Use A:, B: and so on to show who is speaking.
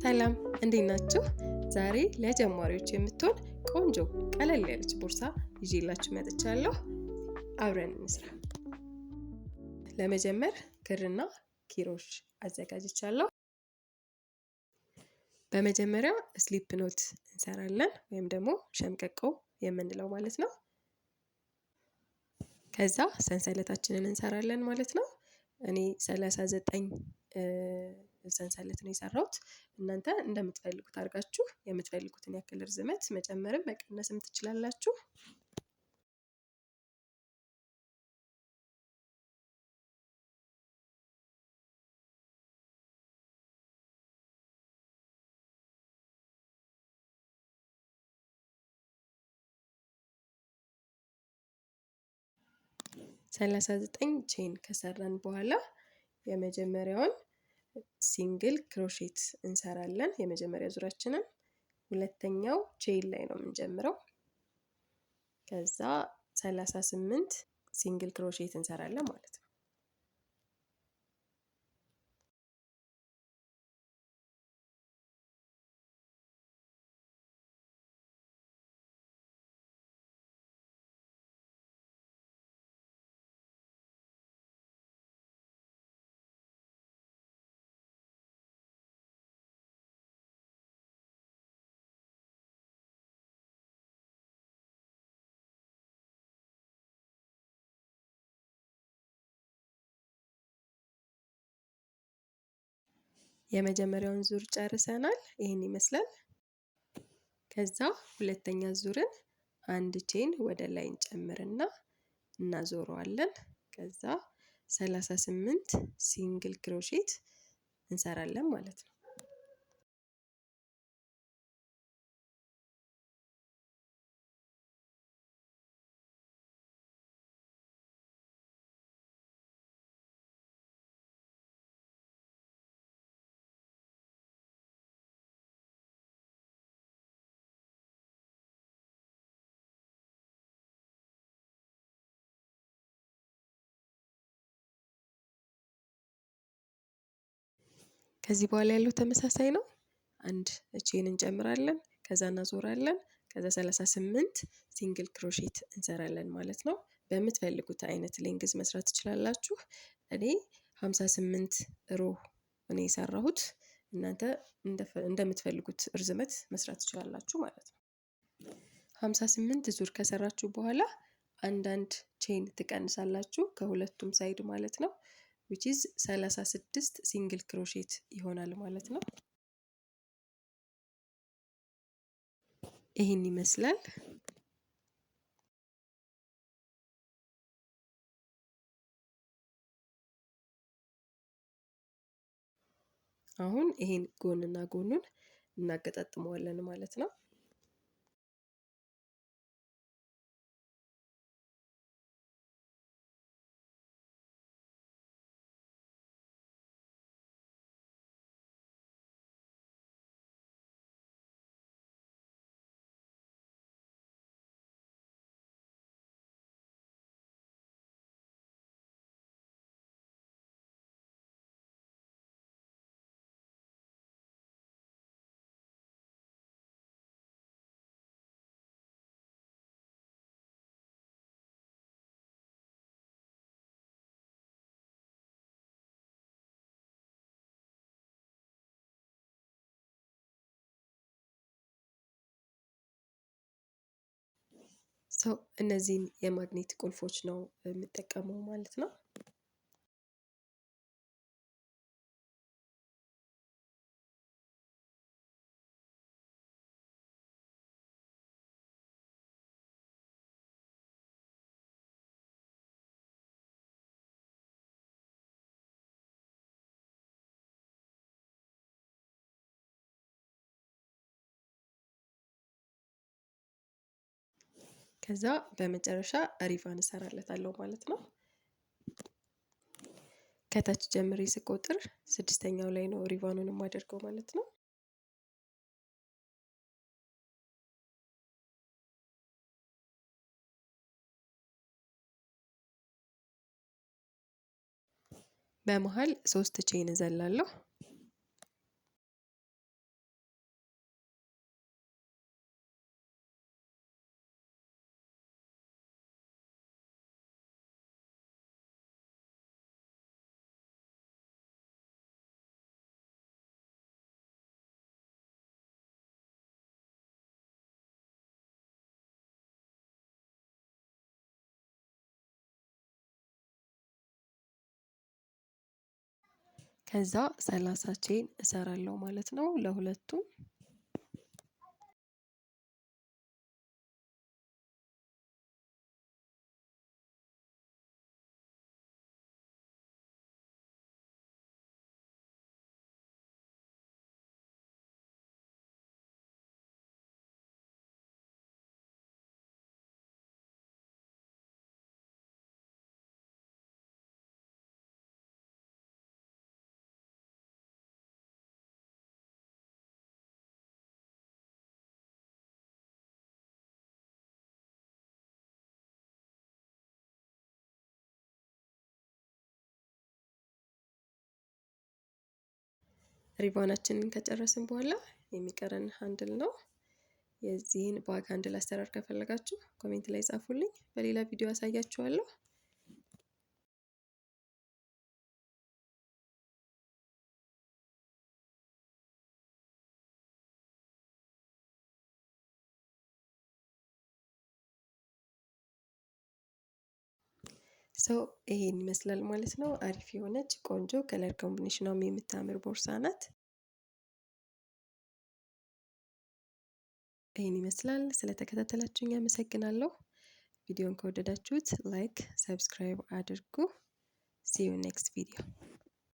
A: ሰላም እንዴት ናችሁ? ዛሬ ለጀማሪዎች የምትሆን ቆንጆ ቀለል ያለች ቦርሳ ይዤላችሁ መጥቻለሁ። አብረን እንስራ። ለመጀመር ክርና ኪሮሽ አዘጋጅቻለሁ። በመጀመሪያ slip knot እንሰራለን ወይም ደግሞ ሸምቀቆ የምንለው ማለት ነው። ከዛ ሰንሰለታችንን እንሰራለን ማለት ነው። እኔ 39 ሰንሰለት ነው የሰራሁት። እናንተ እንደምትፈልጉት አድርጋችሁ የምትፈልጉትን ያክል ርዝመት መጨመርም መቀነስም ትችላላችሁ። 39 chain ከሰራን በኋላ የመጀመሪያውን single crochet እንሰራለን። የመጀመሪያ ዙራችንን ሁለተኛው chain ላይ ነው የምንጀምረው። ከዛ 38 single crochet እንሰራለን ማለት ነው። የመጀመሪያውን ዙር ጨርሰናል። ይህን ይመስላል። ከዛ ሁለተኛ ዙርን አንድ chain ወደ ላይ እንጨምርና እናዞረዋለን። ከዛ 38 single crochet እንሰራለን ማለት ነው። ከዚህ በኋላ ያለው ተመሳሳይ ነው። አንድ chain እንጨምራለን፣ ከዛ እናዞራለን፣ ከዛ 38 single crochet እንሰራለን ማለት ነው። በምትፈልጉት አይነት length መስራት ትችላላችሁ። እኔ 58 row እኔ የሰራሁት፣ እናንተ እንደምትፈልጉት እርዝመት መስራት ትችላላችሁ ማለት ነው። 58 ዙር ከሰራችሁ በኋላ አንዳንድ chain ትቀንሳላችሁ ከሁለቱም side ማለት ነው። Which is 36 single crochet ይሆናል ማለት ነው። ይህን ይመስላል። አሁን ይሄን ጎንና ጎኑን እናገጣጥመዋለን ማለት ነው። So እነዚህን የማግኔት ቁልፎች ነው የምጠቀመው ማለት ነው። ከዛ በመጨረሻ ሪቫን እሰራለታለሁ ማለት ነው። ከታች ጀምሬ ስቆጥር ስድስተኛው ላይ ነው ሪቫኑን የማደርገው ማለት ነው። በመሃል 3 chain እዘላለሁ። ከዛ 30 chain እሰራለሁ ማለት ነው ለሁለቱም። ሪባናችንን ከጨረስን በኋላ የሚቀረን handle ነው። የዚህን bag handle አሰራር ከፈለጋችሁ comment ላይ ጻፉልኝ፣ በሌላ ቪዲዮ አሳያችኋለሁ። So ይሄን ይመስላል ማለት ነው። አሪፍ የሆነች ቆንጆ color combination ኗም የምታምር ቦርሳ ናት። ይሄን ይመስላል። ስለተከታተላችሁኝ አመሰግናለሁ። ቪዲዮን ከወደዳችሁት like፣ subscribe አድርጉ። See you next video.